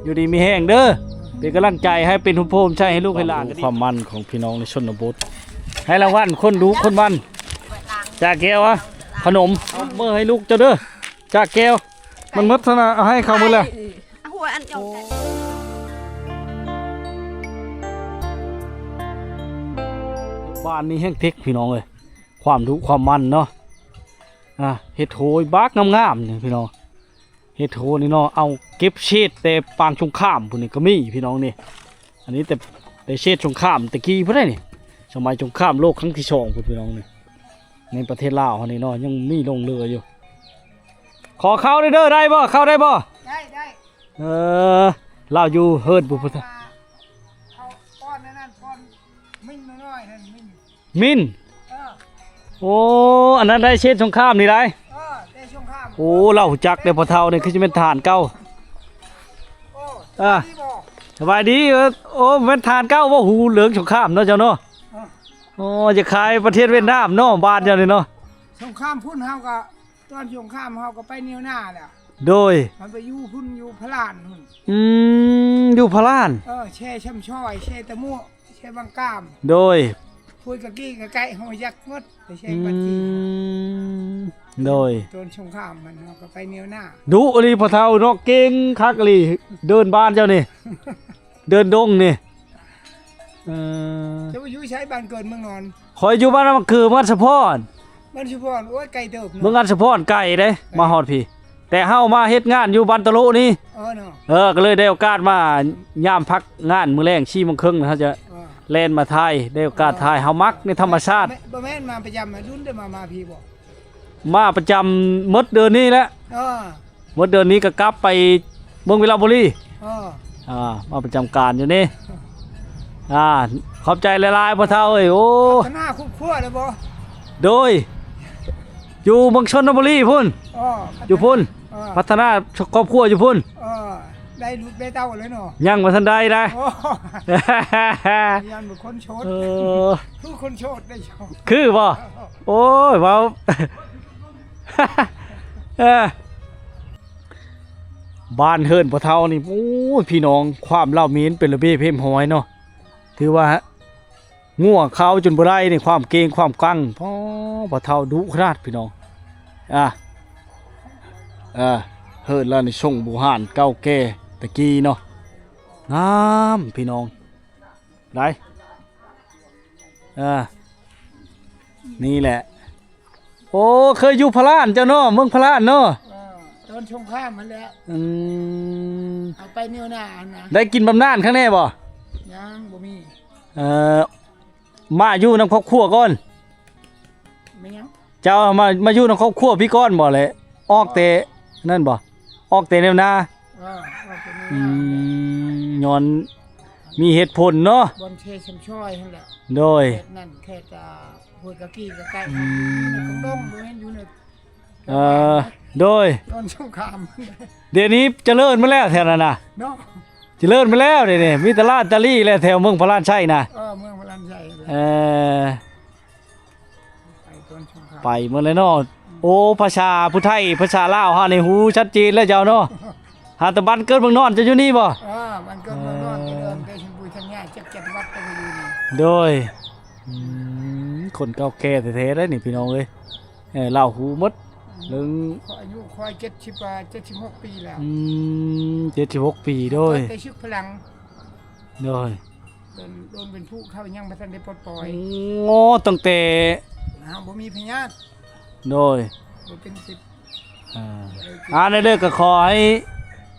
ຢູ່ດີມີແຮງເດີ ເປັນກຳລັງໃຈໃຫ້ ເປັນໂຮມໃຊ້ໃຫ້ລູກໃຫ້ຫຼານ. ຄວາມມັນຂອງພີ່ນ້ອງໃນຊົນນະບົດ ໃຫ້ລາງວັນຄົນດຸຄົນມັນ. ຈາແກ້ວອະ ຂະໜົມ ເອົາເມືອໃຫ້ລູກເຈົ້າເດີ. ຈາແກ້ວ ມັນໝົດຊັ້ນນະ ເອົາໃຫ້ເຂົາໝົດແລ້ວ. ຫົວອັນຍອງແທ້ ບ້ານນີ້ແຮ່ງເທັກພີ່ນ້ອງເອີຍ ຄວາມດຸຄວາມມັນເນາະ. ອ່າ ເຮັດໂຫຍບັກງາມໆນີ້ພີ່ນ້ອງ ເຮັດໂຫຍນີ້ເນາະ ເອົາເກັບເສດແຕ່ປາງສົງຄາມພຸ້ນນີ້ກໍມີພີ່ນ້ອງນີ້. ອັນນີ້ແຕ່ ແຕ່ເສດສົງຄາມແຕ່ກີ້ພຸ້ນໃດນີ້ ສະໄໝສົງຄາມໂລກຄັ້ງທີສອງພຸ້ນພີ່ນ້ອງນີ້. ໃນປະເທດລາວເຮົານີ້ເນາະ ຍັງມີຫຼົງເຫຼືອຢູ່. ຂໍເຂົ້າແດ່ເດີ ໄດ້ບໍ່? ເຂົ້າໄດ້ບໍ່? ໄດ້ ໄດ້. ເອີ ລາວຢູ່ເຮີດບຸ ເຂົ້າປ້ອນນັ້ນ ປ້ອນມິນນ້ອຍໆນັ້ນ ມິນ ມິນ ເອີ ໂອ້ ອັນນັ້ນໄດ້ເສດສົງຄາມນີ້ໄດ໋. ເອີ ແຕ່ສົງຄາມ ໂອ້ ລາວຮູ້ຈັກເດ້ ພໍ່ເຖົ້ານີ້ຄືຊິແມ່ນທະຫານເກົ່າ. ໂອ້ ອ່າ ສະບາຍດີບໍ່? ສະບາຍດີ. ເອີ ໂອ້ ແມ່ນທະຫານເກົ່າບໍ່? ຮູ້ເລື່ອງສົງຄາມເນາະເຈົ້າເນາະ. ເອີ ໂອ້ ຈະຂາຍປະເທດຫວຽດນາມເນາະ ບ້ານເຈົ້ານີ້ເນາະ. ສົງຄາມພຸ້ນເຮົາກໍ ຕອນສົງຄາມເຮົາກໍໄປແນວໜ້າແຫຼະ. ໂດຍ ມັນໄປຢູ່ພຸ້ນ ຢູ່ພະລານພຸ້ນ. ອືມ ຢູ່ພະລານ. ເອີ ແຊ່ຊຳຊອຍ ແຊ່ຕະມົວ ແຊ່ບັງກາມ. ໂດຍ ພວກກະກີ້ກະໄກ່ເຮົາຈັກໝົດ ໄປແຊ່ບັນຈີ. ອືມ ໂດຍ ຕອນສົງຄາມມັນເຮົາກໍໄປແນວໜ້າ. ດຸອີ່ຫຼີພໍ່ເຖົ້າເນາະ ເກັ່ງຄັກອີ່ຫຼີ ເດີນບ້ານເຈົ້ານີ້ ເດີນດົງນີ້. ເອີ ເຈົ້າຢູ່ໃສ ບ້ານເກີດເມືອງນອນ? ຂ້ອຍຢູ່ບ້ານນຳຄື ເມືອງອັດສະພອນ. ບ້ານສະພອນ ໂອ້ຍ ໄກເຕີບເນາະ. ເມືອງອັດສະພອນໄກເດ້ ໄກ ມາຮອດພີ້ ແຕ່ເຮົາມາເຮັດງານຢູ່ບ້ານຕະໂລະນີ້. ເອີເນາະ ເອີ ກໍເລີຍໄດ້ໂອກາດມາຍາມພັກງານມື້ແລງສີ່ໂມງເຄິ່ງ ເຮົາຈະ ເອີ ແລ່ນມາຖ່າຍ ໄດ້ໂອກາດ ເອີ ຖ່າຍ ເຮົາມັກໃນທຳມະຊາດ. ບໍ່ແມ່ນ ບໍ່ແມ່ນມາປະຈຳ ດົນແຕ່ມາ ມາພີ້ບໍ່? ມາປະຈຳໝົດເດືອນນີ້ແຫຼະ. ເອີ ໝົດເດືອນນີ້ກໍກັບໄປເມືອງວິລະບູລີ. ເອີ ອ່າ ມາປະຈຳການຢູ່ນີ້. ອ່າ ຂອບໃຈຫຼາຍໆ ພໍ່ເຖົ້າເອີຍ. ໂອ້ ພັດທະນາຄອບຄົວແລ້ວບໍ່? ໂດຍ ຢູ່ເມືອງຊົນນະບູລີພຸ້ນ. ເອີ ຢູ່ພຸ້ນ ເອີ ພັດທະນາຄອບຄົວຢູ່ພຸ້ນ. ເອີ ໄດ້ລູກໄດ້ເຕົ້າແລ້ວເນາະ? ຍັງບໍ່ທັນໄດ້ໄດ໋. ໂອ້ ຢ້ານບໍ່ຄົນໂສດ. ເອີ ຄືຄົນໂສດໄດ້ເຈົ້າ ຄືບໍ່? ໂອ້ຍ ເວົ້າ ເອີ ບ້ານເຮືອນພໍ່ເຖົ້ານີ້ ໂອ້ຍ ພີ່ນ້ອງ ຄວາມລາວມີນເປັນລະບຽບຮຽບຮ້ອຍເນາະ. ຖືວ່າງົວເຂົ້າຈົນບໍ່ໄດ້ນີ້ ຄວາມເກັ່ງຄວາມກັງ ພໍ່ ພໍ່ເຖົ້າດຸຂະໜາດພີ່ນ້ອງ. ອ່າ ເອີ ເຮືອນລາວນີ້ຊົງບູຮານເກົ່າແກ່ແຕ່ກີ້ເນາະ ງາມພີ່ນ້ອງ. ໄດ້ ເອີ ນີ້ແຫຼະ. ໂອ້ ເຄີຍຢູ່ພະລານເຈົ້າເນາະ ເມືອງພະລານເນາະ. ເອີ ຕອນສົງຄາມຫັ້ນແຫຼະ. ອືມ ເອົາໄປແນວໜ້າຫັ້ນນະ. ໄດ້ກິນບຳນານຄັ້ງແນ່ບໍ່? ຍັງບໍ່ມີ. ເອີ ມາຢູ່ນຳຄອບຄົວກ່ອນ. ແມ່ນຫຍັງ? ເຈົ້າມາ ມາຢູ່ນຳຄອບຄົວພີ້ກ່ອນບໍ່ແຫຼະ? ອອກແຕ່ນັ້ນບໍ່? ອອກແຕ່ແນວໜ້າ. ເອີ ອອກແຕ່ແນວໜ້າ. ອືມ ຍ້ອນມີເຫດຜົນເນາະ. ບ່ອນເຊຊຳຊອຍຫັ້ນແຫຼະ. ໂດຍ ເຂດນັ້ນເຂດ ອ່າ ຫ້ວຍກະກີ້ກະໄກ່. ອືມ ຢູ່ໃນກົງດົງ ບໍ່ແມ່ນຢູ່ໃນ ເອີ ໂດຍ ຕອນສົງຄາມ. ດຽວນີ້ຈະເລີນມາແລ້ວແຖວນັ້ນນະເນາະ. ຈະເລີນມາແລ້ວ ດຽວນີ້ມີແຕ່ຮ້ານຕາລີແຫຼະ ແຖວເມືອງພະລານໄຊນະ. ເອີ ເມືອງພະລານໄຊ. ເອີ ໄປຕອນສົງຄາມ ໄປໝົດແລ້ວເນາະ. ໂອ້ ພາສາຜູ້ໄທ ພາສາລາວເຮົານີ້ຮູ້ຊັດເຈນແລ້ວເຈົ້າເນາະ. ຫາແຕ່ບ້ານເກີດເມືອງນອນ ເຈົ້າຢູ່ນີ້ບໍ່? ເອີ ບ້ານເກີດເມືອງນອນ ເອີ ແຕ່ເດີມແຕ່ຊົມພູທຳຍາ ຈັກຈັດວັດກໍຢູ່ນີ້. ໂດຍ ອືມ ຄົນເກົ່າແກ່ແທ້ໆ ເດ້ນີ້ພີ່ນ້ອງເອີຍ. ເອີ ລາວຮູ້ໝົດ ອືມ ເລື່ອງ ຂ້ອຍອາຍຸຂ້ອຍເຈັດສິບ ເຈັດສິບຫົກປີແລ້ວ. ອືມ ເຈັດສິບຫົກປີ ໂດຍ ໄປຊຶກພະລັງ. ໂດຍ ໂດນ ໂດນເປັນຜູ້ເຂົາຍັງບໍ່ທັນໄດ້ປົດປ່ອຍ. ໂອ້ ຕັ້ງແຕ່ເຮົາບໍ່ມີພະຍາດ. ໂດຍ ບໍ່ເປັນສິດ. ອ່າ ເອີ ອ່າ ໃນເດີ ກໍຂໍໃຫ້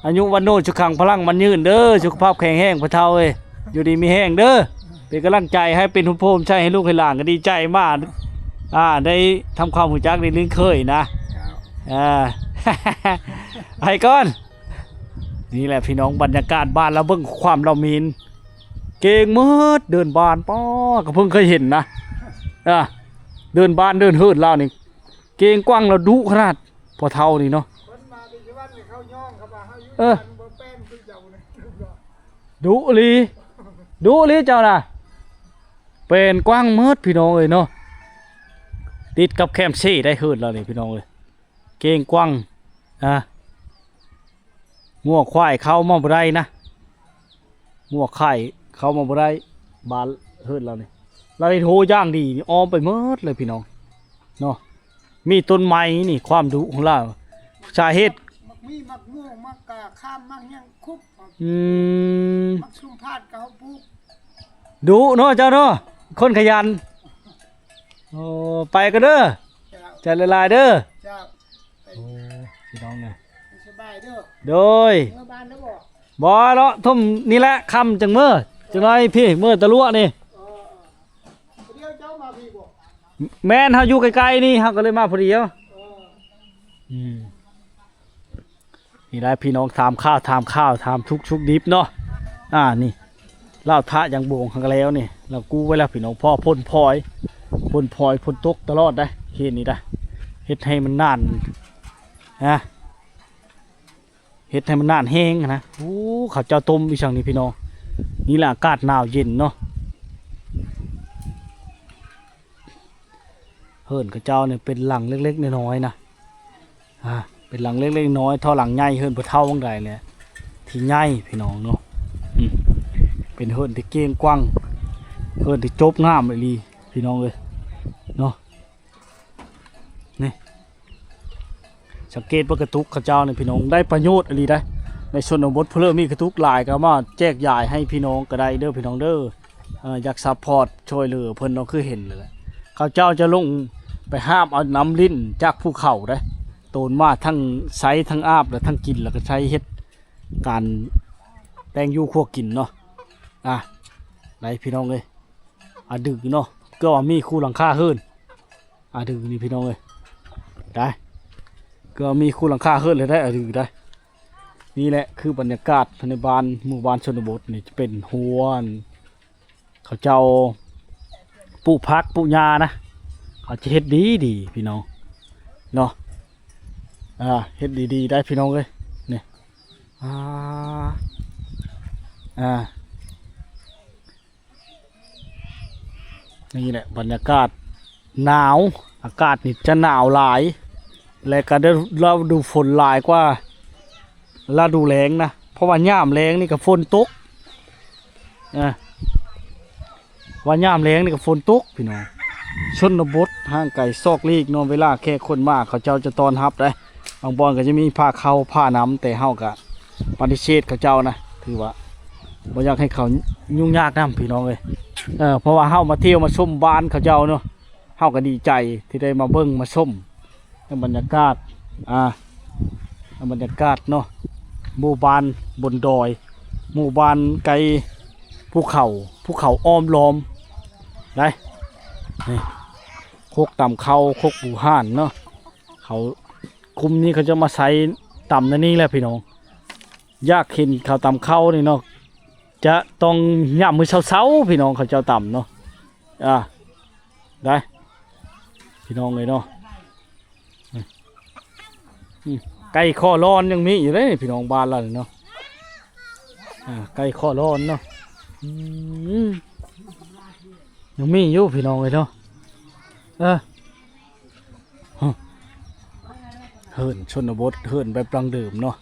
ອາຍຸວັນໂນສຸຂັງພະລັງໝັ້ນຍືນເດີ ສຸຂະພາບແຂງແຮງພໍ່ເຖົ້າເອີຍ ຢູ່ດີມີແຮງເດີ ເປັນກຳລັງໃຈໃຫ້ ເປັນໂຮມໂພມໃຊ້ໃຫ້ລູກໃຫ້ຫຼານ ກໍດີໃຈມາ ອ່າ ໄດ້ທຳຄວາມຮູ້ຈັກ ໄດ້ລຶ້ງເຄີຍນະ. ເຈົ້າ ອ່າ ໄປກ່ອນ. ນີ້ແຫຼະພີ່ນ້ອງ ບັນຍາກາດບ້ານລາວ ເບິ່ງຄວາມລາວມີນ ເກັ່ງໝົດ ເດີ່ນບ້ານ ປ້າ ກໍເພິ່ງເຄີຍເຫັນນະ. ອ່າ ເດີ່ນບ້ານເດີ່ນເຮືອນລາວນີ້ ເກັ່ງກວ້າງ ລາວດຸຂະໜາດ ພໍ່ເຖົ້ານີ້ເນາະ. ເອີ ດຸອີ່ຫຼີ ດຸອີ່ຫຼີເຈົ້ານະ ເປັນກວ້າງໝົດພີ່ນ້ອງເອີຍເນາະ. ຕິດກັບແຄມເຊໄດ໋ເຮືອນລາວນີ້ພີ່ນ້ອງເອີຍ ເກັ່ງກວ້າງ. ອ່າ ງົວຄວາຍເຂົ້າມາບໍ່ໄດ້ນະ ໝວກໄຂ່ເຂົ້າມາບໍ່ໄດ້ ບ້ານເຮືອນລາວນີ້ ລາວເຮັດໂຮຢ່າງດີນີ້ ອ້ອມໄປໝົດເລີຍພີ່ນ້ອງເນາະ. ມີຕົ້ນໄມ້ນີ້ ຄວາມດຸຂອງລາວ ສາເຫດ ໝາກມີ ໝາກມ່ວງ ໝາກກາຂ້າມ ໝາກຫຍັງຄຸບ ອືມ ໝາກຊຸມພາດກໍເຮົາປູກ ດຸເນາະເຈົ້າເນາະ ຄົນຂະຫຍັນ. ໂອ້ ໄປກ່ອນເດີ ເຈົ້າ ໃຈຫຼາຍໆເດີ ເຈົ້າ ໂອ້ ພີ່ນ້ອງເອີຍ ສະບາຍເດີ ໂດຍ ເມືອບ້ານແລ້ວບໍ່? ບໍ່ເນາະ ທົ່ມນີ້ແຫຼະ ຄ່ຳຈັ່ງເມືອ ຈັກໜ້ອຍພີ້ ເມືອຕະຫຼວະນີ້ ເອີ ເອີ ດຽວເຈົ້າມາພີ້ບໍ່? ແມ່ນ ເຮົາຢູ່ໃກ້ໆນີ້ ເຮົາກໍເລີຍມາຜູ້ດຽວ ເອີ ອືມ ນີ້ໄດ້ພີ່ນ້ອງ ຖາມຂ່າວ ຖາມຂ່າວ ຖາມທຸກສຸກດິບເນາະ. ອ່າ ນີ້ ລາວທະຢາງໂບງຫັ້ນກໍແລ້ວນີ້ ລາວກູ້ໄວ້ແລ້ວພີ່ນ້ອງ ພໍພົ້ນພອຍ ພົ້ນພອຍ ຝົນຕົກຕະຫຼອດໄດ໋ ເຂດນີ້ໄດ໋ ເຮັດໃຫ້ມັນໜານ ຮະ ເຮັດໃຫ້ມັນໜານແຮງຫັ້ນນະ. ໂອ້ ເຂົາເຈົ້າຕົ້ມອີ່ຫຍັງນີ້ພີ່ນ້ອງ ນີ້ລະອາກາດໜາວເຢັນເນາະ. ເຮືອນເຂົາເຈົ້ານີ້ເປັນຫຼັງເລັກໆນ້ອຍໆນະ ອ່າ ເປັນຫຼັງເລັກໆນ້ອຍໆ ເທົ່າຫຼັງໃຫຍ່ເຮືອນຜູ້ເຖົ້າຫວ່າງໃດແຫຼະ ທີ່ໃຫຍ່ພີ່ນ້ອງເນາະ. ອືມ ເປັນເຮືອນທີ່ກວ້າງຂວາງ ເຮືອນທີ່ຈົບງາມອີ່ຫຼີພີ່ນ້ອງເອີຍເນາະ. ນີ້ ສັງເກດວ່າກະຕຸກເຂົາເຈົ້ານີ້ພີ່ນ້ອງ ໄດ້ປະໂຫຍດອີ່ຫຼີໄດ໋ ໃນຊົນນະບົດ ຜູ້ເລີມີກະຕຸກຫຼາຍກໍເອົາມາແຈກຢາຍໃຫ້ພີ່ນ້ອງກໍໄດ້ເດີພີ່ນ້ອງເດີ. ເອີ ຢາກຊັບພອດຊ່ວຍເຫຼືອເພິ່ນເນາະ ຄືເຫັນນັ້ນແຫຼະ ເຂົາເຈົ້າຈະລົງໄປຫາບເອົານ້ຳລິນຈາກພູເຂົາໄດ໋ ໂຕນມາທັງໃຊ້ທັງອາບ ແລະ ທັງກິນ ແລ້ວກໍໃຊ້ເຮັດການແຕ່ງຢູ່ຄົວກິນເນາະ. ອ່າ ໄດ້ພີ່ນ້ອງເອີຍ ອາດຶງເນາະ ເກືອບວ່າມີຄູ່ຫຼັງຄາເຮືອນ ອາດຶງນີ້ພີ່ນ້ອງເອີຍ ໄດ້ ເກືອບວ່າມີຄູ່ຫຼັງຄາເຮືອນເລີຍໄດ໋ ອາດຶງໄດ້. ນີ້ແຫຼະຄືບັນຍາກາດພາຍໃນບ້ານ ໝູ່ບ້ານຊົນນະບົດນີ້ ຈະເປັນຮົ້ວ ເຂົາເຈົ້າປູກຜັກປູກຫຍ້ານະ ເຂົາຈະເຮັດດີໆ ພີ່ນ້ອງເນາະ. ອ່າ ເຮັດດີໆໄດ໋ພີ່ນ້ອງເອີຍ ນີ້ ອ່າ ອ່າ ນີ້ແຫຼະບັນຍາກາດໜາວ ອາກາດນີ້ຈະໜາວຫຼາຍ ແລະກະໄດ້ລະດູຝົນຫຼາຍກວ່າລະດູແລ້ງນະ ເພາະວ່າຍາມແລ້ງນີ້ກະຝົນຕົກ ອ່າ ວ່າຍາມແລ້ງນີ້ກະຝົນຕົກພີ່ນ້ອງ. ຊົນນະບົດຫ່າງໄກຊອກຫຼີກເນາະ ເວລາແຂກຄົນມາເຂົາເຈົ້າຈະຕ້ອນຮັບໄດ໋ ບາງບ່ອນກໍຈະມີພາເຂົ້າພານຳ ແຕ່ເຮົາກະປະຕິເສດເຂົາເຈົ້ານະ ຖືວ່າບໍ່ຢາກໃຫ້ເຂົາຫຍຸ້ງຍາກນຳພີ່ນ້ອງເອີຍ. ເອີ ເພາະວ່າເຮົາມາທ່ຽວມາຊົມບ້ານເຂົາເຈົ້າເນາະ ເຮົາກໍດີໃຈທີ່ໄດ້ມາເບິ່ງມາຊົມໃນບັນຍາກາດ ອ່າ ໃນບັນຍາກາດເນາະ ໝູ່ບ້ານບົນດອຍ ໝູ່ບ້ານໃກ້ພູເຂົາ ພູເຂົາອ້ອມລ້ອມໄດ໋. ນີ້ ຄົກຕຳເຂົ້າ ຄົກບູຮານເນາະ ເຂົາ ກຸ່ມນີ້ເຂົາຈະມາໃຊ້ຕຳໃນນີ້ແຫຼະພີ່ນ້ອງ. ຢາກເຫັນເຂົາຕຳເຂົ້ານີ້ເນາະ ຈະຕ້ອງຍາມມື້ເຊົ້າໆ ພີ່ນ້ອງເຂົາເຈົ້າຕຳເນາະ. ອ່າ ໄດ້ພີ່ນ້ອງເອີຍເນາະ ອືມ ໄກ່ຂໍລ້ອນຍັງມີຢູ່ເດ້ພີ່ນ້ອງ ບ້ານລາວນີ້ເນາະ. ອ່າ ໄກ່ຂໍລ້ອນເນາະ ອືມ ຍັງມີຢູ່ພີ່ນ້ອງເອີຍເນາະ. ເອີ ເຮືອນຊົນນະບົດ ເຮືອນແບບດັ້ງເດີມເນາະ.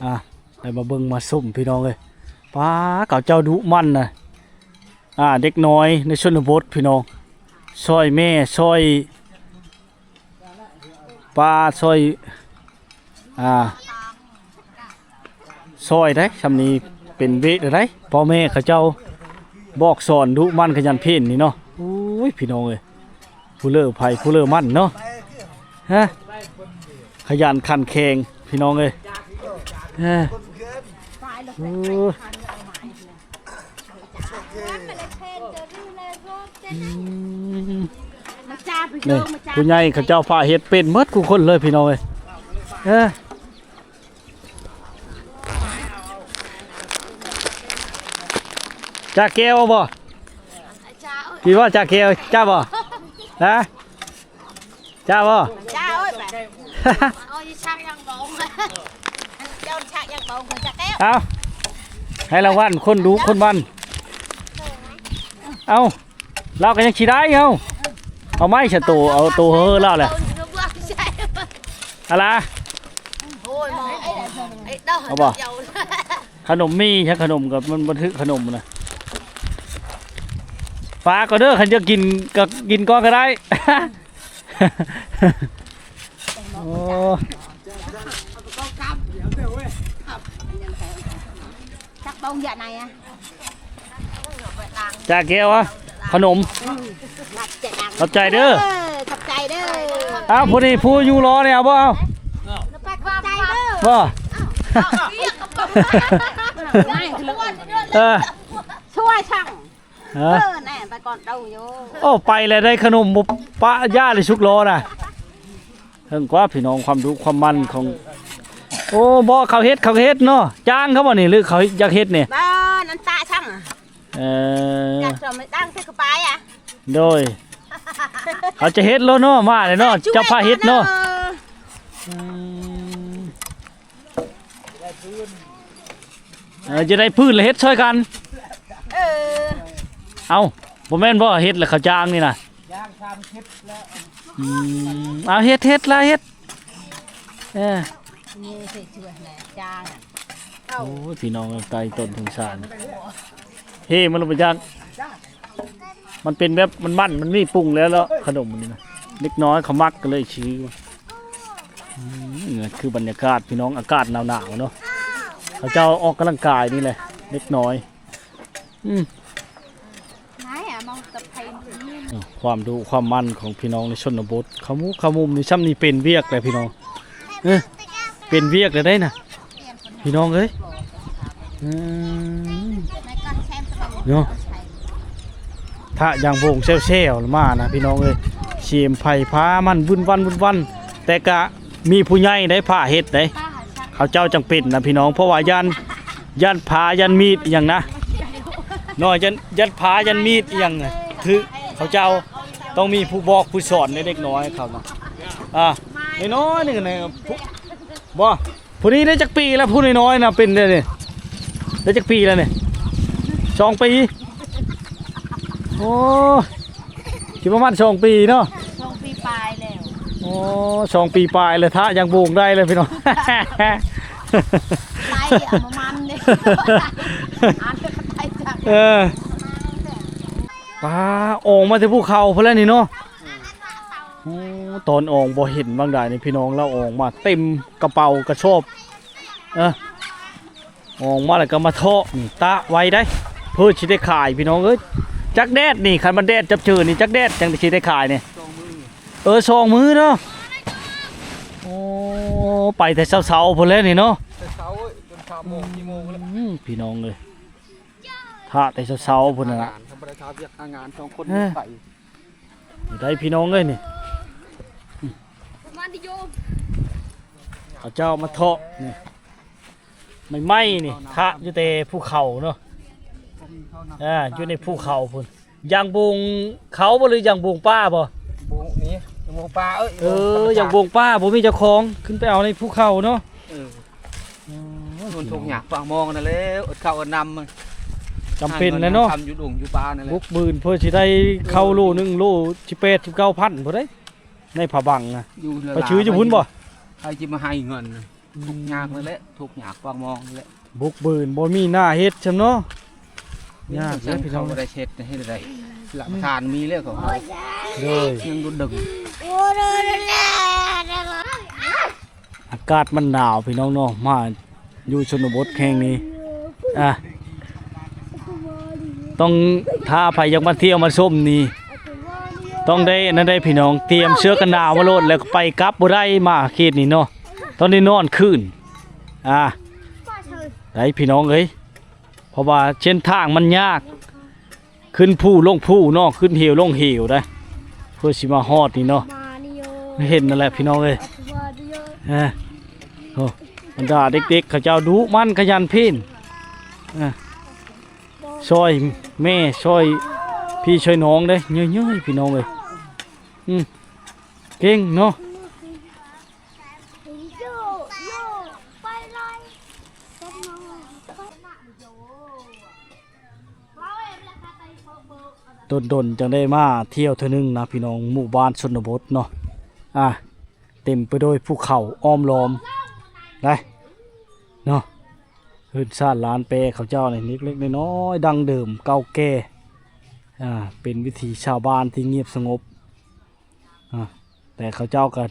ອ່າ ໄດ້ມາເບິ່ງມາຊົມພີ່ນ້ອງເອີຍ ປ້າ ເຂົາເຈົ້າດຸໝັ່ນນະ. ອ່າ ເດັກນ້ອຍໃນຊົນນະບົດພີ່ນ້ອງ ຊ່ອຍແມ່ ຊ່ອຍປ້າ ຊ່ອຍ ອ່າ ຊ່ອຍໄດ໋ ຊ່ຳນີ້ເປັນເວທໄດ໋ ພໍ່ແມ່ເຂົາເຈົ້າບອກສອນດຸໝັ່ນຂະຫຍັນເພນນີ້ເນາະ. ໂອ້ຍ ພີ່ນ້ອງເອີຍ ຜູ້ເລີໃຜຜູ້ເລີມັນເນາະ ຮະ ຂະຫຍັນຂັນແຂງພີ່ນ້ອງເອີຍ ຮະ. ໂອ້ ອືມ ນີ້ ຜູ້ໃຫຍ່ເຂົາເຈົ້າພາເຮັດເປັນໝົດທຸກຄົນເລີຍພີ່ນ້ອງເອີຍ ເອີ. ຈາແກ້ວບໍ່? ກິນບໍ່ຈາແກ້ວ ຈາບໍ່? ຮະ ຈາບໍ່? ເອົາ ໃຫ້ລາງວັນຄົນດຸຄົນໝັ່ນ ເອົາ. ລາວກໍຍັງຊິໄດ້ເຮົາ ເອົາໄມ້ຊະໂຕ ເອົາໂຕເຮີລາວແຫຼະ ອະລາ ໂອ້ຍ ເອົາບໍ່? ຂະໜົມມີ ຂະໜົມກໍມັນບໍ່ຖືກຂະໜົມນະ. ຝາກກໍເດີ ຄັນຈະກິນກໍກິນກ່ອນກໍໄດ້. ໂອ້ ຈັກເບົາຢາໃນອະ ຈາແກ້ວອະ ຂະໜົມ. ຂອບໃຈເດີ ຂອບໃຈເດີ. ອ້າວ ຜູ້ນີ້ຜູ້ຢູ່ລໍນີ້ເອົາບໍ່ ເອົາ ຂອບໃຈເດີ ບໍ່ ເອີ ຊ່ວຍຊ່າງ ເອີ ເອີ ແນ່ ໄປກ່ອນເຈົ້າຢູ່. ໂອ້ ໄປແລ້ວໄດ້ຂະໜົມບໍ່ປະ ຢ້ານເລີຍສຸກລໍນະ. ເຖິງກວ່າພີ່ນ້ອງ ຄວາມດຸຄວາມໝັ່ນຂອງ ໂອ້ ບໍ່ ເຂົາເຮັດ ເຂົາເຮັດເນາະ. ຈ້າງເຂົາບໍ່ນີ້ ຫຼືເຂົາຢາກເຮັດນີ້? ບໍ່ ນັ້ນຕາຊ່າງ ເອີ ຢາກຈະມາຕັ້ງໃສ່ເຂົ້າໄປອະ. ໂດຍ ເຂົາຈະເຮັດໂລດເນາະ ມາເລີຍເນາະ ເຈົ້າພາເຮັດເນາະ. ອືມ ເອີ ຈະໄດ້ພື້ນລະເຮັດຊ່ອຍກັນ. ເອີ ເອົ້າ ບໍ່ແມ່ນບໍ່ ເຮັດລະເຂົາຈ້າງນີ້ນະ. ອືມ ເອົາ ເຮັດ ເຮັດລະເຮັດ ເອີ. ໂອ້ຍ ພີ່ນ້ອງເອີຍ ໄຕຕົ້ນສົງສານ ເຮມັນລົງໄປຈັກ. ມັນເປັນແບບມັນໆ ມັນມີປຸງແລ້ວເນາະ ຂະໜົມນີ້ນະ ເດັກນ້ອຍເຂົາມັກກໍເລີຍຊື້. ອືມ ຄືບັນຍາກາດພີ່ນ້ອງ ອາກາດໜາວໆເນາະ ເຂົາເຈົ້າອອກກຳລັງກາຍນີ້ແຫຼະ ເດັກນ້ອຍ. ອືມ ຄວາມດຸຄວາມໝັ່ນຂອງພີ່ນ້ອງໃນຊົນນະບົດ ເຂົ້າໝູ່ເຂົ້າມຸມນີ້ ຊ່ຳນີ້ເປັນວຽກແຫຼະພີ່ນ້ອງ. ເອີ ເປັນວຽກແລ້ວໄດ໋ນະ ພີ່ນ້ອງເອີຍ. ອືມ ເນາະ ຖ້າຢ່າງໂບງແຊວໆມານະ ພີ່ນ້ອງເອີຍ. ສຽມໄຟຟ້າມັນວຸ້ນວັນວຸ້ນວັນ ແຕ່ກະມີຜູ້ໃຫຍ່ໄດ້ພາເຮັດໄດ໋ ເຂົາເຈົ້າຈັ່ງເປັນນະ ພີ່ນ້ອງ. ເພາະວ່າຢ້ານ ຢ້ານພ້າ ຢ້ານມີດອີ່ຫຍັງນະ ນ້ອຍ ຢ້ານ ຢ້ານພ້າ ຢ້ານມີດອີ່ຫຍັງນະ ຖືກ ເຂົາເຈົ້າຕ້ອງມີຜູ້ບອກຜູ້ສອນໃນເດັກນ້ອຍເຂົານະ. ອ່າ ນ້ອຍໆ ນີ້ນະ ບໍ່ ຜູ້ນີ້ໄດ້ຈັກປີແລ້ວ ຜູ້ນ້ອຍໆນະ ເປັນໄດ້ນີ້ ໄດ້ຈັກປີແລ້ວນີ້? ສອງປີ. ໂອ້ ຊິປະມານສອງປີເນາະ ສອງປີປາຍແລ້ວ. ໂອ້ ສອງປີປາຍແລ້ວ ຖ້າຍັງໂບງໄດ້ເລີຍພີ່ນ້ອງ. ໄປເອົາມາມັນເດ້ ອ່ານໄປຈັກ ເອີ ປາ ອອກມາແຕ່ພູເຂົາພຸ້ນແຫຼະນີ້ເນາະ. ໂອ້ ຕອນອອກບໍ່ເຫັນບາງດາຍນີ້ພີ່ນ້ອງ ລາວອອກມາເຕັມກະເປົາກະສອບ ເອີ ອອກມາແລ້ວກໍມາເທາະນີ້ ຕາກໄວ້ໄດ໋ ເພື່ອຊິໄດ້ຂາຍພີ່ນ້ອງເອີຍ. ຈັກແດດນີ້ ຄັນມັນແດດຈັບເຈີນີ້ ຈັກແດດຈັ່ງຊິໄດ້ຂາຍນີ້? ສອງມື້ ເອີ ສອງມື້ເນາະ. ໂອ້ ໄປແຕ່ເຊົ້າໆພຸ້ນແຫຼະນີ້ເນາະ ແຕ່ເຊົ້າເອີຍ ຈົນສາມໂມງ ສີ່ໂມງແລ້ວ. ອືມ ພີ່ນ້ອງເອີຍ ຖ້າແຕ່ເຊົ້າໆພຸ້ນນະ ຖ້າງານ ທຳບໍ່ໄດ້ ຖ້າວຽກ ຖ້າງານ ສອງຄົນ ເອີ ໄປ ໄດ້ພີ່ນ້ອງເອີຍນີ້ ເຂົາເຈົ້າມາເທາະນີ້ ໃໝ່ໆນີ້ ທະຢູ່ແຕ່ພູເຂົາເນາະ ອ່າ ຢູ່ໃນພູເຂົາພຸ້ນ. ຢາງບົງເຂົາບໍ່ ຫຼືຢາງບົງປ່າບໍ່? ບົງນີ້ ຢາງບົງປ່າ ເອີຍ ເອີ ຢາງບົງປ່າບໍ່ມີເຈົ້າຂອງ ຂຶ້ນໄປເອົາໃນພູເຂົາເນາະ. ເອີ ໂອ້ຍ ມັນທຸກຍາກປາກມອງນັ້ນແຫຼະ ອດເຂົ້າອດນ້ຳ ຈຳເປັນແຫຼະເນາະ ຫາເງິນຫາຄຳຢູ່ດົງຢູ່ປ່ານັ້ນແຫຼະ ບຸກບືນເພື່ອຊິໄດ້ເຂົ້າໂລໜຶ່ງ ເອີ ໂລສິບແປດ ສິບເກົ້າພັນພຸ້ນເດ້ ໃນຜາບັງນະ. ໄປຊື້ຢູ່ພຸ້ນບໍ່? ໃຜຊິມາໃຫ້ເງິນ? ອືມ ທຸກຍາກນັ້ນແຫຼະ ທຸກຍາກປາກມອງນັ້ນແຫຼະ ບຸກບືນບໍ່ມີໜ້າເຮັດຊ້ຳເນາະ. ຍາກເດ້ພີ່ນ້ອງ ເຂົາບໍ່ໄດ້ເຮັດ ເຮັດໄດ້ ລະປະທານມີແລ້ວເຂົາ ໂດຍ ຍັງດຸດດຶງ. ອາກາດມັນໜາວພີ່ນ້ອງເນາະ ມາຢູ່ຊົນນະບົດແຫ່ງນີ້ ອ່າ ຕ້ອງ ຖ້າໃຜຢາກມາທ່ຽວມາຊົມນີ້ ຕ້ອງໄດ້ອັນນັ້ນໄດ໋ພີ່ນ້ອງ ຕຽມເສື້ອກັນໜາວມາໂລດ ແລ້ວກໍໄປກັບບໍ່ໄດ້ ມາເຂດນີ້ເນາະ ຕ້ອງໄດ້ນອນຄືນ ອ່າ ໄດ້ພີ່ນ້ອງເອີຍ. ເພາະວ່າເສັ້ນທາງມັນຍາກ ຂຶ້ນພູລົງພູເນາະ ຂຶ້ນເຫວລົງເຫວໄດ໋ ເພື່ອຊິມາຮອດນີ້ເນາະ. ເຫັນນັ້ນແຫຼະພີ່ນ້ອງເອີຍ ເອີ ໂອ້ ບັນດາເດັກໆ ເຂົາເຈົ້າດຸໝັ່ນຂະຫຍັນເພນ ເອີ ຊ່ອຍແມ່ ຊ່ອຍພີ່ຊ່ອຍນ້ອງເດ້ ເຍີ້ຍໆ ພີ່ນ້ອງເອີຍ. ອືມ ເກັ່ງເນາະ. ດົນໆ ຈັ່ງໄດ້ມາທ່ຽວເທື່ອໜຶ່ງນະພີ່ນ້ອງ ໝູ່ບ້ານຊົນນະບົດເນາະ ອ່າ ເຕັມໄປດ້ວຍພູເຂົາອ້ອມລ້ອມໄດ໋ເນາະ. ພື້ນຊາດລານແປເຂົາເຈົ້ານີ້ເລັກໆນ້ອຍໆ ດັ້ງເດີມເກົ່າແກ່ ອ່າ ເປັນວິຖີຊາວບ້ານທີ່ງຽບສະຫງົບ ອ່າ ແຕ່ເຂົາເຈົ້າກໍ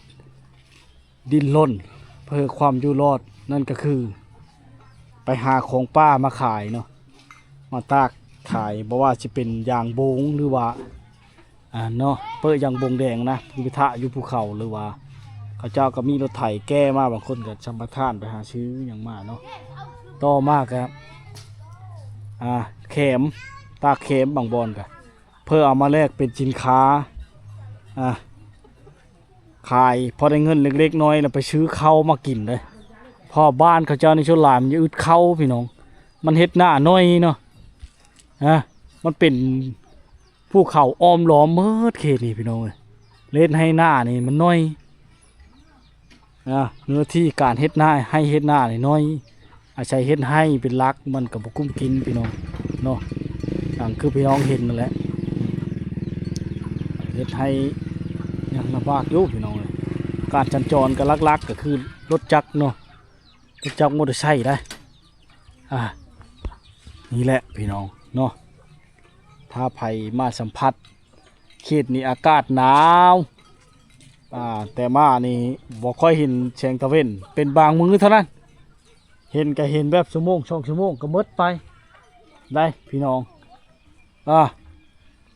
ດີ້ນລົນເພື່ອຄວາມຢູ່ລອດ ນັ້ນກໍຄືໄປຫາຂອງປ່າມາຂາຍເນາະ ມາຕາກຂາຍ ບໍ່ວ່າຊິເປັນຢາງບົງ ຫຼືວ່າ ອ່າ ເນາະ ເປີຢາງບົງແດງນະ ໄປຖາຢູ່ພູເຂົາ ຫຼືວ່າເຂົາເຈົ້າກໍມີລົດໄຖແກ່ມາ ບາງຄົນກໍສຳປະທານໄປຫາຊື້ຫຍັງມາເນາະ. ຕໍ່ມາກໍ ອ່າ ແຂມ ຕາກແຂມ ບາງບ່ອນກໍເພື່ອເອົາມາແລກເປັນສິນຄ້າ ອ່າ ຂາຍພໍໄດ້ເງິນເລັກໆນ້ອຍໆ ແລ້ວໄປຊື້ເຂົ້າມາກິນເດ້ ເພາະບ້ານເຂົາເຈົ້ານີ້ສ່ວນຫຼາຍມັນຈະອຶດເຂົ້າພີ່ນ້ອງ ມັນເຮັດນາໜ້ອຍເນາະ ນະ ມັນເປັນພູເຂົາອ້ອມລ້ອມໝົດເຂດນີ້ພີ່ນ້ອງເອີຍ ເຮັດໃຫ້ນານີ້ມັນໜ້ອຍ ນະ ເນື້ອທີ່ການເຮັດນາ ໄຮ່ເຮັດນານີ້ໜ້ອຍ ອາໄສເຮັດໄຮ່ເປັນຫຼັກ ມັນກໍບໍ່ກຸ້ມກິນພີ່ນ້ອງເນາະ ດັ່ງຄືພີ່ນ້ອງເຫັນນັ້ນແຫຼະ ເຮັດໄຮ່ຍັງລຳບາກຢູ່ພີ່ນ້ອງເອີຍ ການສັນຈອນກໍຫຼັກໆກໍຄືລົດຈັກເນາະ ລົດຈັກມໍເຕີໄຊໄດ໋ ອ່າ ນີ້ແຫຼະພີ່ນ້ອງເນາະ ຖ້າໃຜມາສຳຜັດເຂດນີ້ອາກາດໜາວ ອ່າ ແຕ່ມານີ້ບໍ່ຄ່ອຍເຫັນແສງຕາເວັນ ເປັນບາງມື້ເທົ່ານັ້ນ ເຫັນກໍເຫັນແບບຊົ່ວໂມງສອງຊົ່ວໂມງກໍໝົດໄປໄດ໋ພີ່ນ້ອງ ອ່າ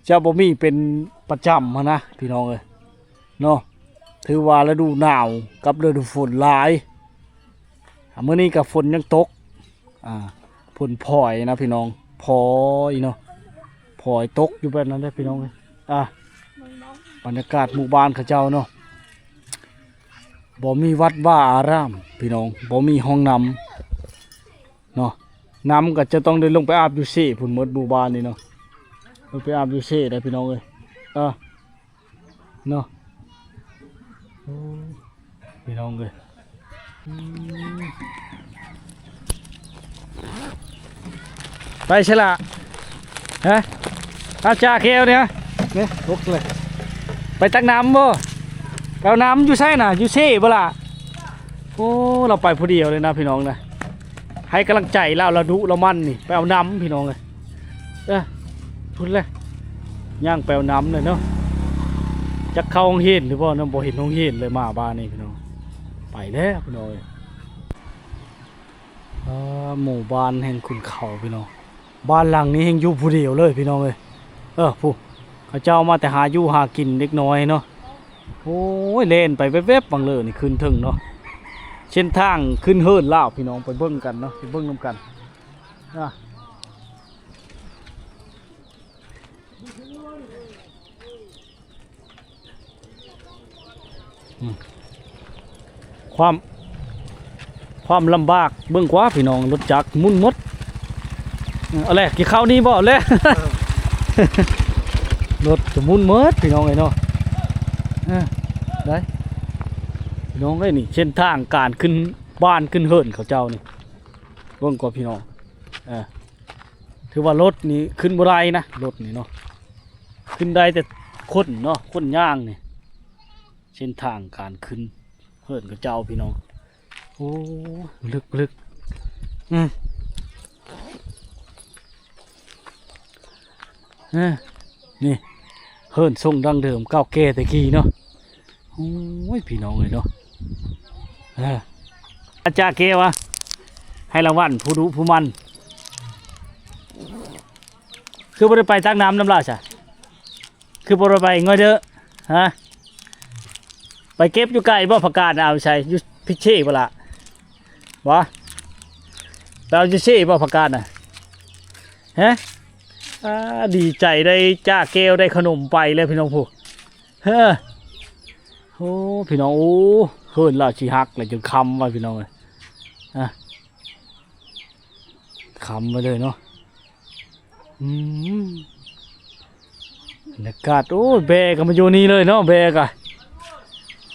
ຈະບໍ່ມີເປັນປະຈຳຫັ້ນນະພີ່ນ້ອງເອີຍເນາະ ຖືວ່າລະດູໜາວກັບລະດູຝົນຫຼາຍ ອ່າ ມື້ນີ້ກໍຝົນຍັງຕົກ ອ່າ ຝົນພອຍນະພີ່ນ້ອງ ພອຍເນາະ ພອຍຕົກຢູ່ແບບນັ້ນເດ້ພີ່ນ້ອງເອີຍ ອ່າ ບັນຍາກາດໝູ່ບ້ານເຂົາເຈົ້າເນາະ ບໍ່ມີວັດວາອາຣາມພີ່ນ້ອງ ບໍ່ມີຫ້ອງນ້ຳເນາະ ນ້ຳກໍຈະຕ້ອງໄດ້ລົງໄປອາບຢູ່ເຊພຸ້ນໝົດໝູ່ບ້ານນີ້ເນາະ ລົງໄປອາບຢູ່ເຊໄດ໋ພີ່ນ້ອງເອີຍ ເອີ ເນາະ ໂອ້ ພີ່ນ້ອງເອີຍ ອືມ ໄປໃສລະ ຮະ ອາຈາແກ້ວນີ້ ນີ້ຕົກເລີຍ ໄປຕັກນ້ຳບໍ່ ໄປເອົານ້ຳຢູ່ໃສນະ ຢູ່ເຊບໍ່ລະ ໂອ້ ລາວໄປຜູ້ດຽວເລີຍນະພີ່ນ້ອງນະ ໃຫ້ກຳລັງໃຈລາວ ລາວດຸລາວໝັ່ນນີ້ ໄປເອົານ້ຳພີ່ນ້ອງເອີຍ ເອີ ພຸ້ນແຫຼະ ຍ່າງໄປເອົານ້ຳເລີຍເນາະ ຈັກເຂົ້າໂຮງຮຽນຫຼືບໍ່ເນາະ ບໍ່ເຫັນໂຮງຮຽນເລີຍ ມາບ້ານນີ້ພີ່ນ້ອງ ໄປແລ້ວພີ່ນ້ອງເອີຍ ອ່າ ໝູ່ບ້ານແຫ່ງຂຸນເຂົາພີ່ນ້ອງ ບ້ານຫຼັງນີ້ແຮ່ງຢູ່ຜູ້ດຽວເລີຍພີ່ນ້ອງເອີຍ ເອີ ຜູ້ ເຂົາເຈົ້າມາແຕ່ຫາຢູ່ຫາກິນເດັກນ້ອຍເນາະ ໂອ້ຍ ແລ່ນໄປແວບໆ ບັງເລີນີ້ຂຶ້ນເທິງເນາະ ເສັ້ນທາງຂຶ້ນເຮືອນລາວພີ່ນ້ອງ ໄປເບິ່ງກັນເນາະ ໄປເບິ່ງນຳກັນ ອ່າ ອືມ ຄວາມ ຄວາມລຳບາກ ເບິ່ງກວ່າພີ່ນ້ອງ ລົດຈັກໝຸ່ນໝົດ ເອີ ເອົາແຫຼະ ກິນເຂົ້ານີ້ບໍ່ ເອົາແຫຼະ ເອີ ລົດຈະໝຸ່ນໝົດພີ່ນ້ອງເອີຍເນາະ ເອີ ໄດ້ ພີ່ນ້ອງເອີຍ ນີ້ເສັ້ນທາງການຂຶ້ນບ້ານຂຶ້ນເຮືອນເຂົາເຈົ້ານີ້ ເບິ່ງກ່ອນພີ່ນ້ອງ ເອີ ຖືວ່າລົດນີ້ຂຶ້ນບໍ່ໄດ້ນະ ລົດນີ້ເນາະ ຂຶ້ນໄດ້ແຕ່ຄົນເນາະ ຄົນຍ່າງນີ້ ເສັ້ນທາງການຂຶ້ນເຮືອນເຂົາເຈົ້າພີ່ນ້ອງ ໂອ້ ເລິກໆ ອືມ ເອີ ນີ້ ເຮືອນຊົງດັ້ງເດີມເກົ່າແກ່ແຕ່ກີ້ເນາະ ໂອ້ຍ ພີ່ນ້ອງເອີຍເນາະ ເອີ ອາຈານແກ້ວ ໃຫ້ລາງວັນຜູ້ດຸຜູ້ໝັ່ນ ຄືບໍ່ໄດ້ໄປຕັກນ້ຳນຳລາວຊະ ຄືບໍ່ໄດ້ໄປງອຍເດີ ຮະ ໄປເກັບຢູ່ໄກບໍ່ ຜັກກາດນະ ເອົາໃສ ຢູ່ພິເຊບໍ່ລະ ບໍ່ ໄປເອົາຢູ່ເຊບໍ່ ຜັກກາດນະ ຮະ ອ່າ ດີໃຈໄດ້ຈ້າແກ້ວ ໄດ້ຂະໜົມໄປແລ້ວພີ່ນ້ອງຜູ້ ເຮີ ໂອ້ ພີ່ນ້ອງ ໂອ້ ເຮີນລາວຊິຫັກແລ້ວ ຈົນຄ່ຳວ່າພີ່ນ້ອງເອີຍ ອ່າ ຄ່ຳໄປເລີຍເນາະ ອືມ ບັນຍາກາດ ໂອ້ຍ ແບກະມາຢູ່ນີ້ເລີຍເນາະ ແບກະ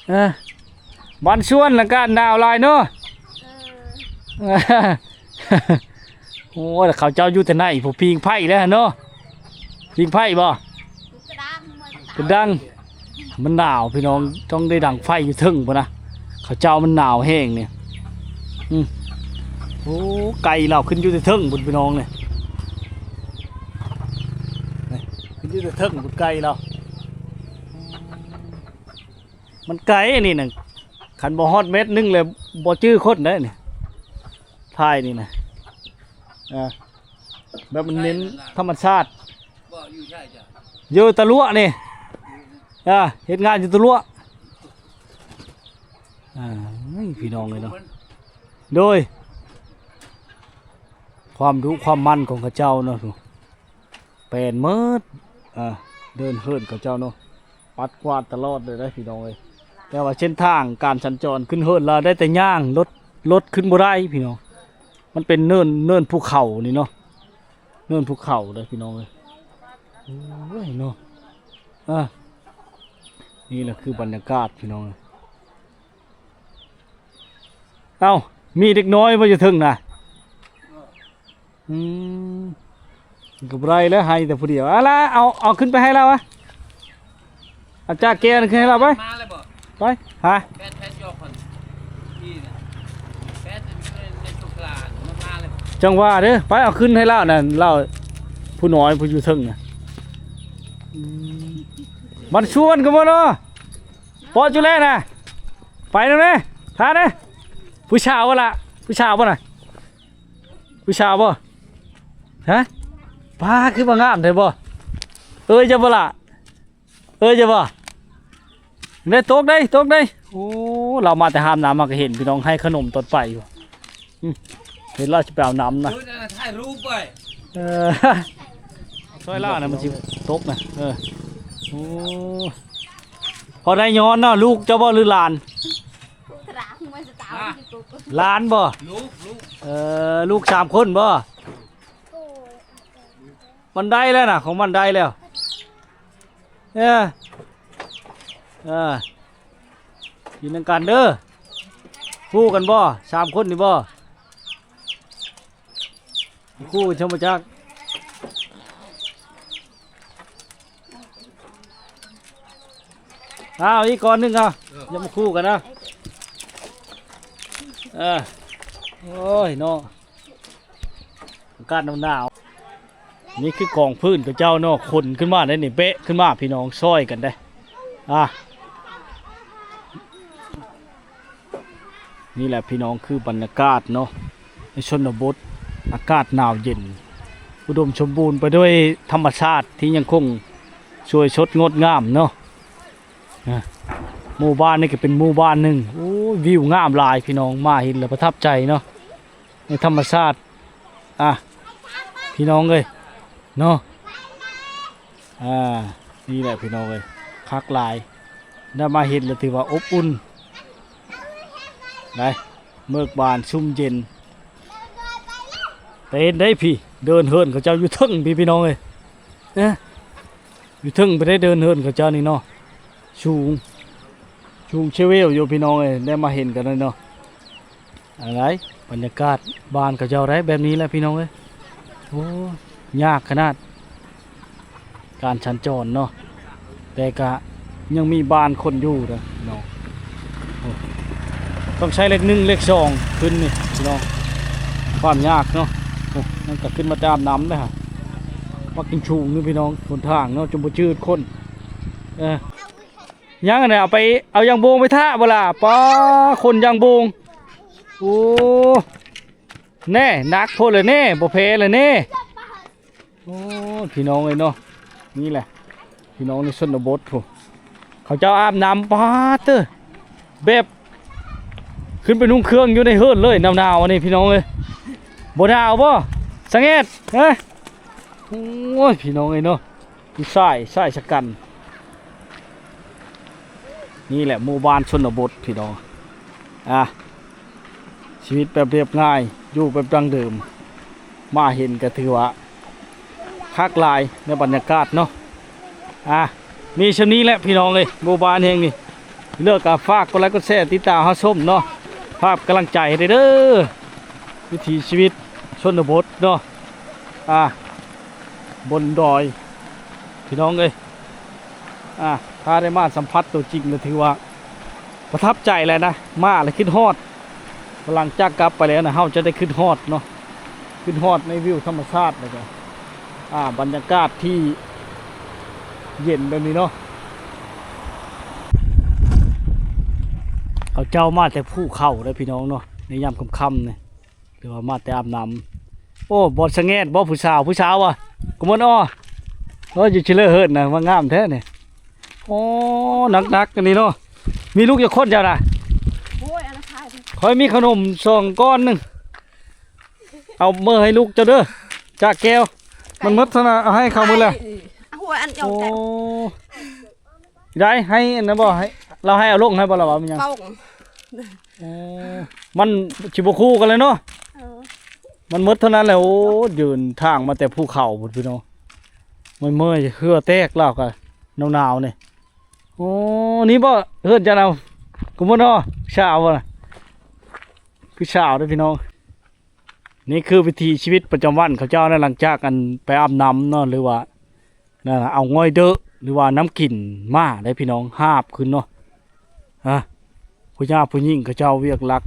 ເອີ ບ້ານສວນລະກະໜາວຫຼາຍເນາະ ເອີ ໂອ້ຍ ເຂົາເຈົ້າຢູ່ແຕ່ໃນຜູ້ ຜິງໄຟແລ້ວເນາະ ຜິງໄຟບໍ່? ກະດັງ ມັນໜາວພີ່ນ້ອງ ຕ້ອງໄດ້ດັງໄຟຢູ່ເທິງພຸ້ນນະ ເຂົາເຈົ້າມັນໜາວແຮງນີ້ ອືມ ໂອ້ ໄກ່ລາວຂຶ້ນຢູ່ແຕ່ເທິງພຸ້ນພີ່ນ້ອງນີ້ ນີ້ ຂຶ້ນຢູ່ແຕ່ເທິງພຸ້ນໄກ່ລາວ. ມັນໄກອັນນີ້ນະ ຄັນບໍ່ຮອດແມັດໜຶ່ງແລ້ວບໍ່ຈື່ຄົນໄດ໋ນີ້ ຖ່າຍນີ້ນະ ອ່າ ແບບມັນເນັ້ນທຳມະຊາດ ຢູ່ຕະຫຼວະນີ້ ອ່າ ເຮັດງານຢູ່ຕະຫຼວະ ອ່າ ເຮີ້ຍ ພີ່ນ້ອງເອີຍເນາະ ໂດຍ ຄວາມດຸຄວາມໝັ່ນຂອງເຂົາເຈົ້າເນາະ ແປນໝົດ ອ່າ ເດີ່ນເຫີ່ນເຂົາເຈົ້າເນາະ ປັດກວາດຕະຫຼອດເລີຍເດ້ພີ່ນ້ອງເອີຍ. ແຕ່ວ່າເສັ້ນທາງການສັນຈອນຂຶ້ນເຫີ່ນລະໄດ້ແຕ່ຍ່າງ ລົດ ລົດຂຶ້ນບໍ່ໄດ້ພີ່ນ້ອງ ມັນເປັນເນີນ ເນີນພູເຂົານີ້ເນາະ ເນີນພູເຂົາເດ້ພີ່ນ້ອງເອີຍ. ໂອ້ຍເນາະ ອ່າ ນີ້ແຫຼະຄືບັນຍາກາດພີ່ນ້ອງເອີຍ. ເອົ້າ ມີເດັກນ້ອຍບໍ່ຢູ່ເທິງນະ? ອືມ ກໍບໍ່ໄດ້ແລ້ວ ໃຫ້ແຕ່ຜູ້ດຽວ. ເອົາລະ ເອົາ ເອົາຂຶ້ນໄປໃຫ້ລາວວະ ເອົາຈາກແກ້ວຂຶ້ນໃຫ້ລາວໄປ ມາແລ້ວບໍ່? ໄປ ຫາ ແປດ ແປດ ຢອກກ່ອນ ນີ້ນະ ແປດ ໃນ ໃນສຸກລາ ມັນມາແລ້ວບໍ່? ຈັ່ງວ່າເດີ ໄປເອົາຂຶ້ນໃຫ້ລາວນັ້ນ ລາວ ຜູ້ນ້ອຍຜູ້ຢູ່ເທິງນະ. ອືມ ມັນຊວນກັນບໍ່ເນາະ? ເປາະຈຸແລນະ ໄປນຳແດ່ ທ່ານເດ້. ຜູ້ສາວບໍ່ລະ? ຜູ້ສາວບໍ່ນະ? ຜູ້ສາວບໍ່? ຮະ? ປ້າ ຄືວ່າງາມແທ້ບໍ່? ເອີຍ ຈະບໍ່ລະ? ເອີຍ ຈະບໍ່? ເດ້ ຕົກເດ້ ຕົກເດ້. ໂອ້ ລາວມາແຕ່ຫາບນ້ຳ ມາກໍເຫັນພີ່ນ້ອງໃຫ້ຂະໜົມຕອນໄປຢູ່. ອືມ ເຫັນລາວຊິໄປເອົານ້ຳນະ ເອີ ຖ່າຍຮູບໄວ້ ເອີ ຊ່ອຍລາວນະ ມັນຊິຕົກນະ. ເອີ ໂອ້ ພໍໄດ້ຍ້ອນເນາະ ລູກເຈົ້າບໍ່ ຫຼືຫຼານ? ຫຼານບໍ່? ລູກ ລູກ ເອີ ລູກສາມຄົນບໍ່? ມັນໄດ້ແລ້ວນະ ຂອງມັນໄດ້ແລ້ວ. ເອີ ເອີ ກິນນຳກັນເດີ. ຄູ່ກັນບໍ່ ສາມຄົນນີ້ບໍ່? ຄູ່ກັນຊະບໍ່ຈັກ. ເອົາອີກກ້ອນໜຶ່ງ ເອົາ ເອີ ຢ່າມາຄູ່ກັນນະ. ເອີ ໂອ້ຍເນາະ ອາກາດໜາວໆ. ນີ້ຄືກອງຟືນເຂົາເຈົ້າເນາະ ຂົນຂຶ້ນມາໄດ້ນີ້ ເບະຂຶ້ນມາ ພີ່ນ້ອງ ຊ່ອຍກັນເດ້. ອ່າ ນີ້ແຫຼະພີ່ນ້ອງ ຄືບັນຍາກາດເນາະ ໃນຊົນນະບົດ ອາກາດໜາວເຢັນ ອຸດົມສົມບູນໄປດ້ວຍທຳມະຊາດທີ່ຍັງຄົງສວຍສົດງົດງາມເນາະ. ອ່າ ໝູ່ບ້ານນີ້ກໍເປັນໝູ່ບ້ານໜຶ່ງ ໂອ້ຍ ວິວງາມຫຼາຍພີ່ນ້ອງ ມາເຫັນແລ້ວປະທັບໃຈເນາະ ໃນທຳມະຊາດ. ອ່າ ພີ່ນ້ອງເອີຍເນາະ ອ່າ ນີ້ແຫຼະພີ່ນ້ອງເອີຍ ຄັກຫຼາຍ ໄດ້ມາເຫັນແລ້ວຖືວ່າອົບອຸ່ນ ໄດ້ ເບີກບານຊຸ່ມເຢັນ. ໄປເຫັນໄດ້ພີ້ ເດີ່ນເຫີ່ນເຂົາເຈົ້າຢູ່ເທິງພີ້ ພີ່ນ້ອງເອີຍ ເອີ ຢູ່ເທິງໄປໄດ້ ເດີ່ນເຫີ່ນເຂົາເຈົ້ານີ້ເນາະ ສູງ ສູງເຊເວວຢູ່ພີ່ນ້ອງເອີຍ ໄດ້ມາເຫັນກັນເນາະ. ອັນໃດ ບັນຍາກາດບ້ານເຂົາເຈົ້າໄດ້ແບບນີ້ແຫຼະພີ່ນ້ອງເອີຍ. ໂອ້ ຍາກຂະໜາດການສັນຈອນເນາະ ແຕ່ກະຍັງມີບ້ານຄົນຢູ່ເດີພີ່ນ້ອງ. ໂອ້ ຕ້ອງໃຊ້ເລກໜຶ່ງເລກສອງຂຶ້ນນີ້ພີ່ນ້ອງ ຄວາມຍາກເນາະ. ໂອ້ ມັນກະຂຶ້ນມາແຕ່ອາບນ້ຳເດ້ຫະ ມັກກິນສູງຢູ່ພີ່ນ້ອງ ຫົນທາງເນາະ ຈົນບໍ່ຈືດຄົນ. ເອີ ຍັງອັນນີ້ ເອົາໄປ ເອົາຢາງໂບງໄປທາບໍ່ລະ? ປ້າ ຄົນຢາງໂບງ ໂອ້ ແນ່ ໜັກໂພດລະແນ່ ບໍ່ແພ້ລະແນ່. ໂອ້ ພີ່ນ້ອງເອີຍເນາະ ນີ້ແຫຼະ ພີ່ນ້ອງໃນຊົນນະບົດພຸ້ນ ເຂົາເຈົ້າອາບນ້ຳ ປາດເຕີ ແບບ ຂຶ້ນໄປນຸ່ງເຄື່ອງຢູ່ໃນເຮືອນເລີຍ ໜາວໆ ອັນນີ້ພີ່ນ້ອງເອີຍ. ບໍ່ໜາວບໍ່ ສະແງດ ຮະ? ໂອ້ຍ ພີ່ນ້ອງເອີຍເນາະ ຢູ່ຊາຍ ຊາຍຊະກັນ. ນີ້ແຫຼະໝູ່ບ້ານຊົນນະບົດພີ່ນ້ອງ ອ່າ ຊີວິດແບບລຽບງ່າຍ ຢູ່ແບບດັ້ງເດີມ ມາເຫັນກໍຖືວ່າຄັກຫຼາຍໃນບັນຍາກາດເນາະ. ອ່າ ມີສ່ຳນີ້ແຫຼະພີ່ນ້ອງເອີຍ ໝູ່ບ້ານແຫ່ງນີ້. ເລີກກໍຝາກກົດໄລກົດແຊ ຕິດຕາມຮັບຊົມເນາະ ຝາກກຳລັງໃຈໃຫ້ເດີ ວິຖີຊີວິດຊົນນະບົດເນາະ ອ່າ ບົນດອຍ ພີ່ນ້ອງເອີຍ. ອ່າ ຖ້າໄດ້ມາສຳຜັດຕົວຈິງລະຖືວ່າປະທັບໃຈແຫຼະນະ ມາລະຄິດຮອດ ຫຼັງຈາກກັບໄປແລ້ວນະ ເຮົາຈະໄດ້ຄິດຮອດເນາະ ຄິດຮອດໃນວິວທຳມະຊາດ ແລ້ວກໍ ອ່າ ບັນຍາກາດທີ່ເຢັນແບບນີ້ເນາະ. ເຂົາເຈົ້າມາແຕ່ພູເຂົາເດີພີ່ນ້ອງເນາະ ໃນຍາມຄ່ຳໆນີ້ ຫຼືວ່າມາແຕ່ອາບນ້ຳ. ໂອ້ ບໍ່ສະແງດບໍ່ຜູ້ສາວ ຜູ້ສາວຫວາ ກະມວນອໍ ໂອ້ຍ ຢູ່ຊິເລີເຮີດນະ ມາງາມແທ້ນີ້. ໂອ້ ໜັກໆ ອັນນີ້ເນາະ. ມີລູກຈັກຄົນເຈົ້ານະ? ໂອ້ຍ ອັນນັ້ນຂາຍ ຂ້ອຍມີເຂົ້າໜົມສອງກ້ອນໜຶ່ງ ເອົາເມືອໃຫ້ລູກເຈົ້າເດີ ຈາກແກ້ວ ມັນໝົດຊັ້ນນະ ເອົາໃຫ້ເຂົາໝົດແລ້ວ. ໂອ້ ໄດ້ໃຫ້ອັນນັ້ນບໍ່ ໃຫ້ລາວໃຫ້ເອົາລົງໃຫ້ບໍ່ລະວ່າມັນຫຍັງ? ໂອ້ ມັນຊິບໍ່ຄູ່ກັນແລ້ວເນາະ. ເອີ ມັນໝົດເທົ່ານັ້ນແຫຼະ. ໂອ້ ເດີນທາງມາແຕ່ພູເຂົາພຸ້ນພີ່ນ້ອງ ເມື່ອຍໆ ເຫື່ອແຕກ ລາວກະໜາວໆນີ້. ໂອ້ ນີ້ບໍ່ເຮືອນເຈົ້ານະ ກະມວນອໍ ຜູ້ສາວບໍ່ນະ ຜູ້ສາວເດີພີ່ນ້ອງ. ນີ້ຄືວິຖີຊີວິດປະຈຳວັນເຂົາເຈົ້ານະ ຫຼັງຈາກອັນໄປອາບນ້ຳເນາະ ຫຼືວ່ານັ້ນນະ ເອົາງ່ອຍເດີ ຫຼືວ່ານ້ຳກິນມາໄດ໋ພີ່ນ້ອງ ຫາບຂຶ້ນເນາະ. ອາ ຜູ້ຍາຜູ້ຍິງເຂົາເຈົ້າວຽກຫຼັກ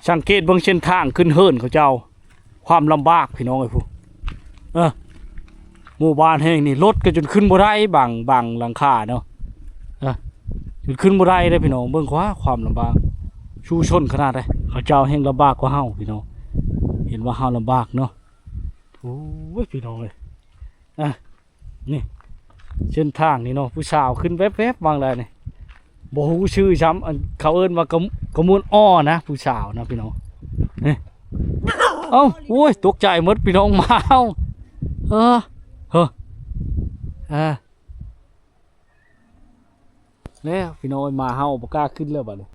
ສັງເກດເບິ່ງເສັ້ນທາງຂຶ້ນເຮືອນເຂົາເຈົ້າ ຄວາມລຳບາກພີ່ນ້ອງເອີຍ ຜູ້ ເອີ ໝູ່ບ້ານແຫ່ງນີ້ລົດກໍຈົນຂຶ້ນບໍ່ໄດ້ ບາງ ບາງຫຼັງຄາເນາະ ເອີ ຈົນຂຶ້ນບໍ່ໄດ້ເດ້ພີ່ນ້ອງ. ເບິ່ງຄວາ ຄວາມລຳບາກ ສູ້ຊົນຂະໜາດໃດ. ເຂົາເຈົ້າແຮ່ງລຳບາກກວ່າເຮົາພີ່ນ້ອງ ເຫັນວ່າເຮົາລຳບາກເນາະ. ໂອ້ຍ ພີ່ນ້ອງເອີຍ ອາ ນີ້ເສັ້ນທາງນີ້ເນາະ ຜູ້ສາວຂຶ້ນແວບໆ ບາງລາຍນີ້ ບໍ່ຮູ້ຊື່ຊ້ຳ ອັນເຂົາເອີ້ນວ່າກະ ກະມວນອໍນະ ຜູ້ສາວນະພີ່ນ້ອງ. ນີ້ ເອົ້າ ໂອ້ຍ ຕົກໃຈໝົດພີ່ນ້ອງ ໝາເຮົາ ເອີ ເຮີ ອາ ແລ້ວພີ່ນ້ອງເອີຍ ໝາເຮົາບໍ່ກ້າຂຶ້ນແລ້ວບາດນີ້.